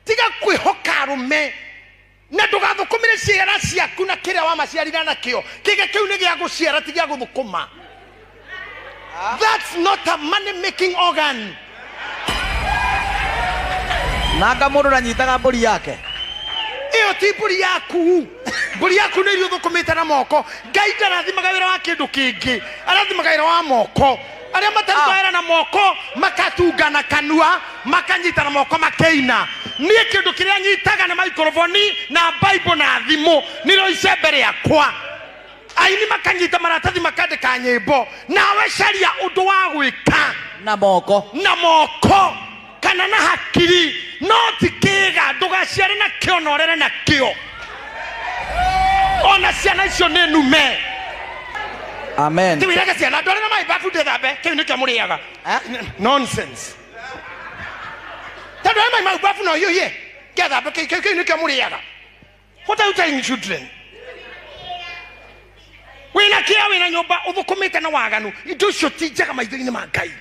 Tiga kwĩhoka arũme na ndũgathũkũmĩre ciana ciaku na kĩrĩa wamaciarire nakĩo. Kĩga kĩu nĩ gĩa gũciara, ti gĩa gũthũkũma. That's not a money making organ. Nanga mũndũ ndanyitaga mbũri yake. Ĩyo ti mbũri yaku. Mbũri yaku nĩ iria ũthũkũmĩte na moko. Ngai ndarathimaga wĩra wa kĩndũ kĩngĩ, arathimaga wĩra wa moko. Arĩa matarutaga wĩra na moko makatunga na kanua, makanyita na moko makeina. Niĩ kĩndũ kĩrĩa nyitaga nĩ maikoroboni na Bible na thimũ, nĩrĩo icembe rĩakwa. Aini makanyita maratathi makandĩka nyĩmbo. Nawe caria ũndũ wa gwĩka na moko, na moko kana na hakiri, no ti kĩga. Ndũgaciare na kĩo na ũrere na kĩo. Ona ciana icio nĩ nume. Amen. Ti wĩrage ciana ndware na maĩ babu ndĩthambe, kĩu nĩkĩo mũrĩaga. Nonsense. Ta ndware maĩ mau babu na ũhiũhie ngĩthambe, kĩu nĩkĩo mũrĩaga. What are you telling children? Wĩna kĩa, wĩna nyũmba, ũthũkũmĩte na waganu. Indo icio ti njega maitho-inĩ ma Ngai.